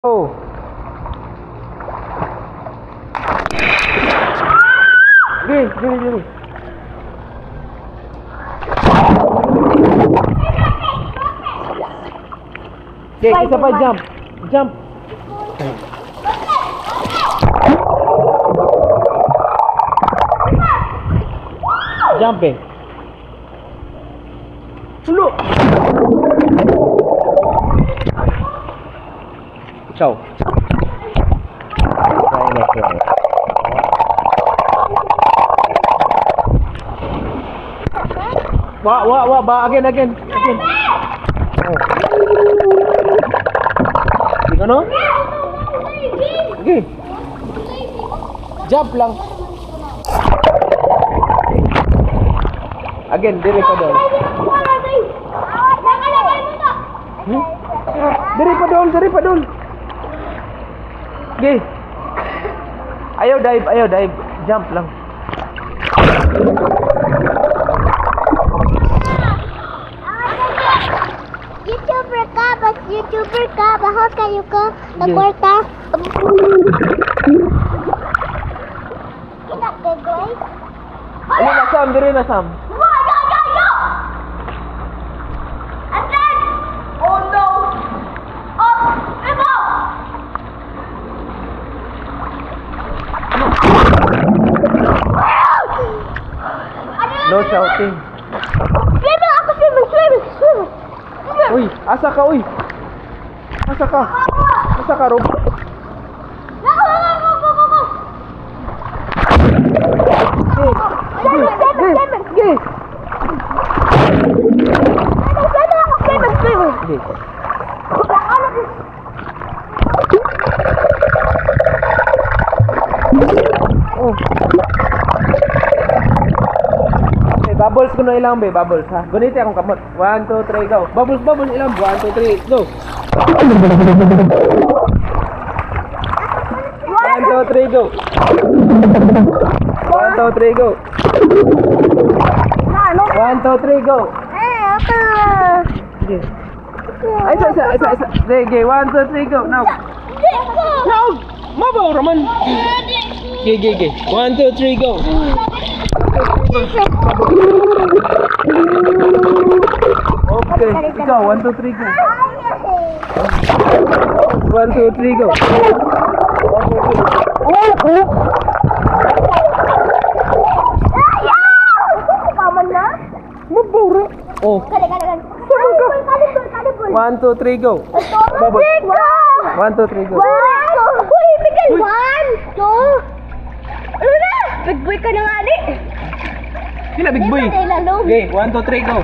Go. Sige, sige, sige. Okay, isa pa, jump. Jump. Jump eh. Tulo. Ikaw. Try na, try. Wa, wa, wa, ba, again, again, again. Oh. Di ka, no? Okay. Jump lang. Again, dire pa doon. Hmm? Dire pa doon, dire pa doon. Okay. Ayaw dive, ayaw dive. Jump lang. YouTuber ka, bas YouTuber ka, baka kayo ka, nagkwarta. Kita ka, guys. Ano na, Sam? Dire na, Sam. Oh no! Oh! Ribo! No shouting. Swimming ako, swimming, swimming, swimming. Uy, asa ka, uy. Asa ka? Asa ka, Rob? Go, go, go, go, go, go. Sige, sige, sige. Swimming ako, swimming, swimming. Sige. Oh. Okay, bubbles kuno ilang be, bubbles ha. Gunite akong kamot. 1 2 3 go. Bubbles, bubbles ilang. 1 2 3 go. 1 2 3 go. 1 2 3 go. 1 2 3 go. Eh, ako. Sige. Ay, isa, isa, isa, isa. Sige, 1 2 3 go. Now. Now. Mabaw raman. Sige, sige, sige. 1 2 3 go. Okay, ikaw, 1 2 3 go. 1 2 3 go. Kaman na? Mabaw ra. Oh. Kali, kali, kali. 1 2 3 go. Bubble. 1 2 3 go. Uy, Miguel! 1, 2. Ano na? Big boy ka na nga ni. Sila big boy. Okay, Okay, 1 2 3 go.